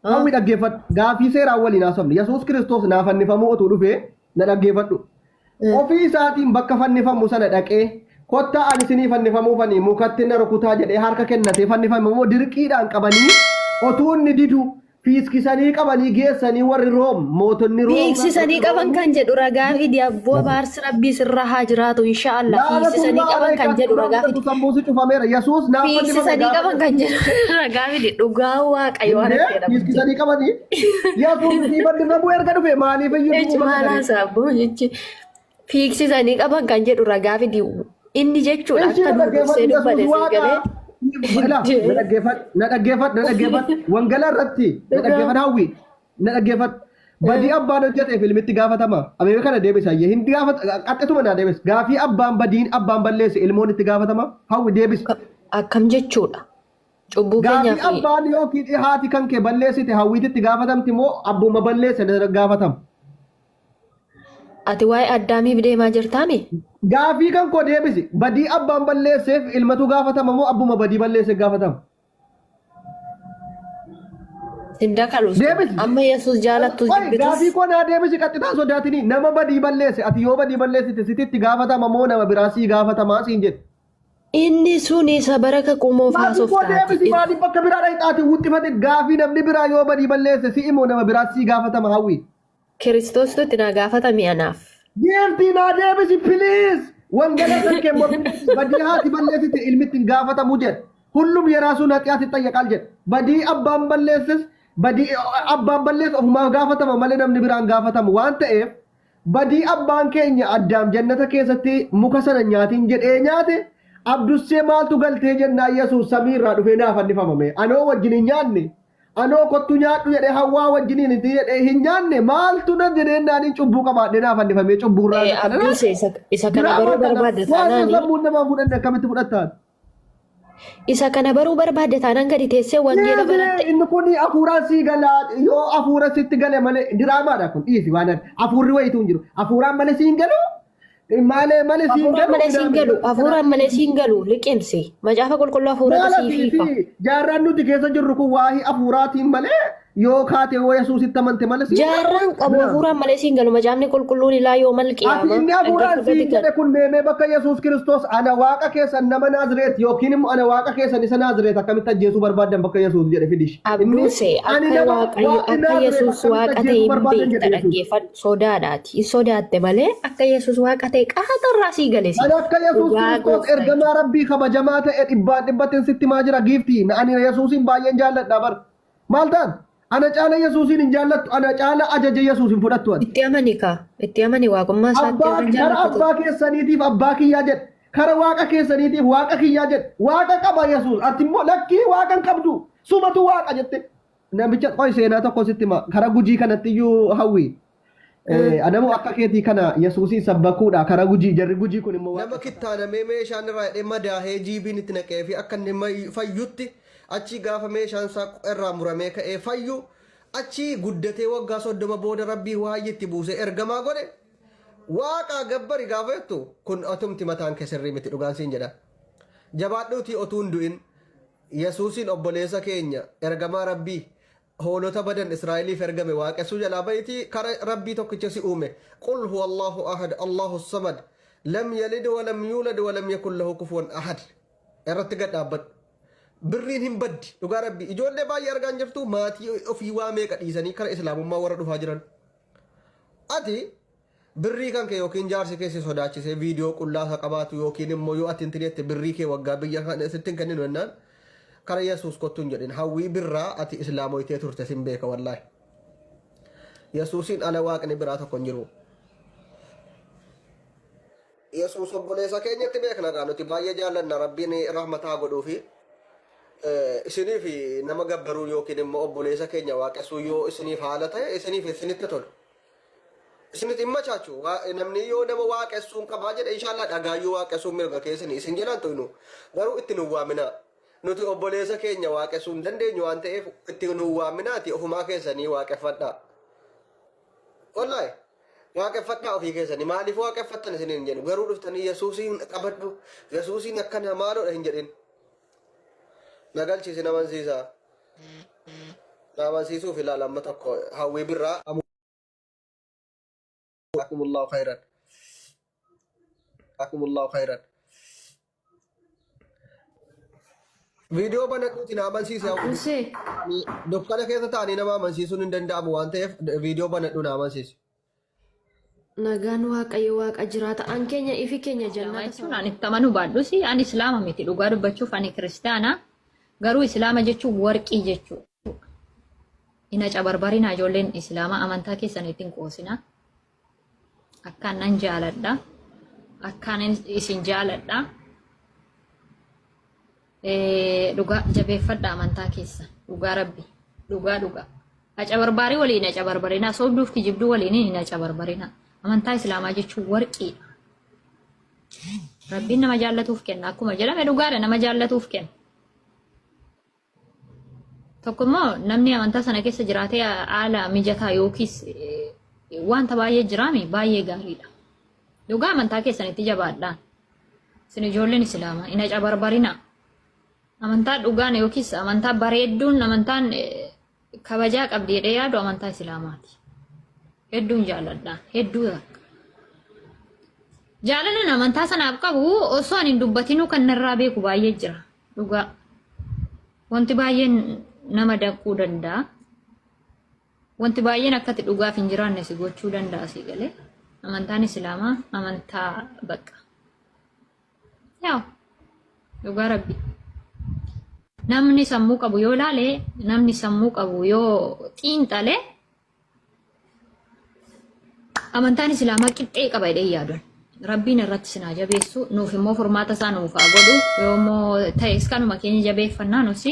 Hawwi dhaggeeffadhu. Gaafii seeraan waliin haasofne. Yesuus Kiristoos naa fannifamuu otuu dhufee na dhaggeeffadhu. Ofii isaatiin bakka fannifamu sana dhaqee kottaa ani isinii fannifamuufanii mukatti na rukutaa jedhee harka kennatee fannifame moo dirqiidhaan qabanii otuu inni didu fiiskisanii qabanii geessanii warri Room mootonni Room Fiigsisanii qaban kan jedhu ragaa fidi abboo abaarsi rabbii sirra haa jiraatu inshaallah fiigsisanii qaban kan jedhu ragaa fidi. Sammuu si cufameera. Yesuus naa fannifame Fiigsisanii gaafa qaban kan jedhu ragaa fidi dhugaa waaqayyo waan Indee akka jedhamu. fiiskisanii qabanii Yesuus sii fannifamuu erga dhufe maaliif iyyuu Jechi du'uu bakka maal galee? haasaa abboo jechi fiigsisanii qaban kan jedhu ragaa fidi inni jechuudha Ishii akka na nu dursee dhaggeeffadhu dubbate Yesuus sii waaqa. galee. Ilaa na dhaggeeffadhu na dhaggeeffadhu na dhaggeeffadhu wangala irratti na Dhugaa. dhaggeeffadhu hawwi na dhaggeeffadhu. Badii abbaan hojjeteef ilmitti gaafatama. Ameerika kana deebisa ayyee hin gaafata qaxxituma naa deebisa. Gaafii abbaan badiin abbaan balleesse ilmoon itti gaafatama. Hawwi deebisi. Akkam jechuudha. Cubbuu Gaafii keenyaaf abbaan yookiin haati kan kee balleessite hawwiititti gaafatamti moo abbuma balleesse gaafatama? Ati waa'ee addaamiif deemaa jirtaami? Gaafii kan koo deebisi. Badii abbaan balleesseef ilmatu gaafatama moo abbuma badii balleesse gaafatama? Sin dakalus. Deebisi. Amma Yesuus jaalattus Qoy jibbitus. gaafii koo naa deebisi qaxxitaa sodaatinii nama badii balleesse ati yoo badii balleessite sitti gaafatama moo nama biraa sii gaafatamaa siin jedhe. Inni sun isa bara kakuu moofaa Gaafii koo haasoftaati. deebisi maaliif bakka biraa dhayxaati wuxxifate gaafii namni biraa yoo badii balleesse si immoo nama biraa sii gaafatama hawwi. Kiristoostu itti naa gaafatami anaaf. Giiftii naa deebisi please. Wangala kan kee mormi badii haati balleessite ilmi ittiin gaafatamu jedhe. Hullum yeraasuun haxiyaati xayyaqaal jedhe. Badii abbaan balleesses badii abbaan balleessu ofumaaf gaafatama malee namni biraan gaafatamu waan ta'eef badii abbaan keenya addaam jannata keessatti muka sana nyaatiin jedhee nyaate abdussee maaltu galtee jennaan Yesuus samii irraa dhufee naa fannifamame. Anoo wajjin hin nyaanne Anoo kottu nyaadhu jedhee hawwaa wajjiniin itti jedhee hin nyaanne maaltu na jedhee naaniin cubbuu qabaadhee naa fannifamee cubbuu irraa Eh, Abduuse isa kana baruu barbaadda Waan taanaani. sammuun namaa fudhanne akkamitti fudhattaan? Isa kana baruu barbaadda taanaan gadi teessee wangeela baratte. Inni kun hafuuraan sii galaa yoo hafuura sitti gale malee diraamaadha kun dhiisi waan hafuurri wayituu hin jiru. Hafuuraan malee siin galu Malee malee siin Hafuuraan galu malee siin galu, hafuuraan malee siin galu, liqimsi. Macaafa qulqulluu hafuuratu Maala siif hiika. fi jaarraan nuti keessa jirru kun waa'ee hafuuraatiin malee yoo kaate yoo Yesuusitti amante malee siin galu. Jaarraan qabu hafuuraan malee siin galu. Macaafni qulqulluun ilaa yoo mal Ati qiyaama. inni hafuuraan Dhaggeeffadhu siin jedhe kun meemee bakka Yesuus Kiristoos ana waaqa keessan nama Naazreet yookiin immoo ana waaqa keessan isa Naazreet akkamitti ajjeesuu barbaaddan bakka Yesuus jedhe fidish. Inni Abduuse ani akka nama Waaqayyo waaqni akka Naazreet Yesuus akkamitti waaqa ta'e ajjeesuu hin barbaaddan beekta jedhe Yesuus. dhaggeeffadhu sodaadhaati. Hin sodaatte malee akka Yesuus waaqa ta'e qaaxarraa sii gale si. Ani akka Yesuus Dhugaa Kiristoos gooftaa. ergamaa Rabbii kabajamaa ta'e dhibbaan dhibbattiin sitti himaa jira giiftii. Ani Yesuusin baay'een jaalladha bar. Maal ta'an? Ana caala Yesuusin hin jaallattu. Ana caala ajaja Yesuus hin fudhattu ati. Itti amani kaa. Itti amani waaqummaa isaatti Abbaa yoo kan kara jaallattu ta'e. abbaa keessaniitiif abbaa kiyyaa jedhe. Kara waaqa keessaniitiif waaqa kiyyaa jedhe. Waaqa qaba Yesuus. Ati immoo lakkii waaqa hin qabdu. Sumatu waaqa jette. Namicha qoy seenaa tokko sitti hima. Kara gujii kanatti iyyuu hawwi. Anamoo akka keetii kana Yesuusiin sabbakuudha. Kara gujii jarri gujii kun immoo Nama kittaanamee meeshaan irraa hidhee madaahee jiibiin itti naqee fi akka inni fayyutti achii gaafa meeshaan isaa irraa muramee ka'ee fayyu achii guddatee waggaa 30 booda rabbii waayyi itti buusee ergamaa godhe waaqaa gabbari gaafa jettu kun atumti mataan kee sirrii miti dhugaan siin jedha. Jabaadhuutii otuu hin du'in Yesuusiin obboleessa keenya ergamaa rabbii hoolota badan Israa'eliif ergame waaqessuu jalaa ba'iitii kara Rabbii tokkicha si uume Qul huwallahu ahad Allahu samad lam yalid wa lam yuulad wa lam yakun lahu kufuwan ahad irratti gad dhaabbadhu. Birriin hin baddi dhugaa Rabbii ijoollee baay'ee argaan jirtu maatii ofii waa meeqa dhiisanii kara islaamummaa warra dhufaa jiran. Ati Birrii kan kee yookiin jaarsi kee si sodaachisee viidiyoo qullaa isa qabaatu yookiin immoo yoo ati hin jette birrii kee waggaa biyya kana sitti hin kenninu jennaan kara Yesuus kottu hin jedhin. Hawwii birraa ati islaamoytee turte sin beeka wallaahi. Yesuusiin ala waaqni biraa tokko hin jiru. Yesuus obboleessa keenyatti beekna gaa nuti baay'ee jaallanna rabbiin rahmata haa godhuufi. Isiniif nama gabbaruu yookiin immoo obboleessa keenya waaqessuu yoo isiniif haala ta'e isiniif isinitti tolu. Isinitti hin machaachu. Namni yoo nama waaqessuun qabaa jedhe inshaallah dhagaayyuu waaqessuun mirga keessani isin jalaan tuynu. Garuu itti nun waaminaa. Nuti obboleessa keenya waaqessuu hin dandeenyu waan ta'eef itti nun waaminaati ofumaa keessanii waaqeffadhaa. Wallaahi waaqeffadhaa ofii keessanii maaliif waaqeffattan isiniin hin jedhu garuu dhuftanii Yesuusiin qabadhu Yesuusiin akkana maaloodha hin jedhin. Na galchi isin amansiisa. Na amansiisuuf ilaala amma tokko hawwii birraa. Jazakumullahu khairan. Jazakumullahu khairan. Viidiyoo banadhuuti na amansiisi hawwii. Abdusee. Dukkana keessa taa'anii nama amansiisuun hin danda'amu waan ta'eef viidiyoo banadhu na amansiisi. Nagaan Waaqayyo Waaqa jiraata an keenya ifi keenya Islaama jannaata jechuun ani itti amanuu baadhus ani islaama miti dhugaa dubbachuuf ani kiristaana garuu islaama jechuun warqii jechuudha. Ina cabarbarina ijoolleen islaama amantaa keessan ittiin qoosina. Akkaan nan jaaladha. Akkaan isin jaaladha. Dhugaa jabeeffadha amantaa keessa. Dhugaa rabbi. Dhugaa dhugaa. Acabarbaari waliin acabarbarina. Sobduuf kijibduu waliin hin acabarbarina. Amantaa islaamaa jechuun warqiidha. Rabbiin nama jaallatuuf kenna. Akkuma jedhame dhugaadha nama jaallatuuf kenna. Tokko immoo namni amantaa sana keessa jiraatee haala mijataa yookiis wanta baay'ee jiraami baay'ee gaariidha. Dhugaa amantaa keessanitti jabaadhaa. Isin ijoolleen Islaamaa hin acabarbarina. Amantaa dhugaan yookiis amantaa bareedduun amantaan kabajaa qabdi jedhee yaadu amantaa Islaamaati. Hedduun jaalladha. Hedduu takka. Jaalalan amantaa sanaaf qabu osoo ani hin dubbatinuu kan narraa beeku baay'ee jira. Dhugaa. Wanti baay'een nama danquu danda'a. Wanti baay'een akka ati dhugaaf hin jiraanne si gochuu danda'a si galee. Amantaan Islaamaa amantaa bakka. Yaa dhugaa rabbi. Namni sammuu qabu yoo ilaale, namni sammuu qabu yoo xiinxale amantaan Islaamaa qixxee qaba jedhee yaaduun. Rabbiin irratti isin haa jabeessu. Nuuf immoo furmaata isaa nuuf haa godhu. Yoo immoo ta'es kanuma keenya jabeeffannaa nusi.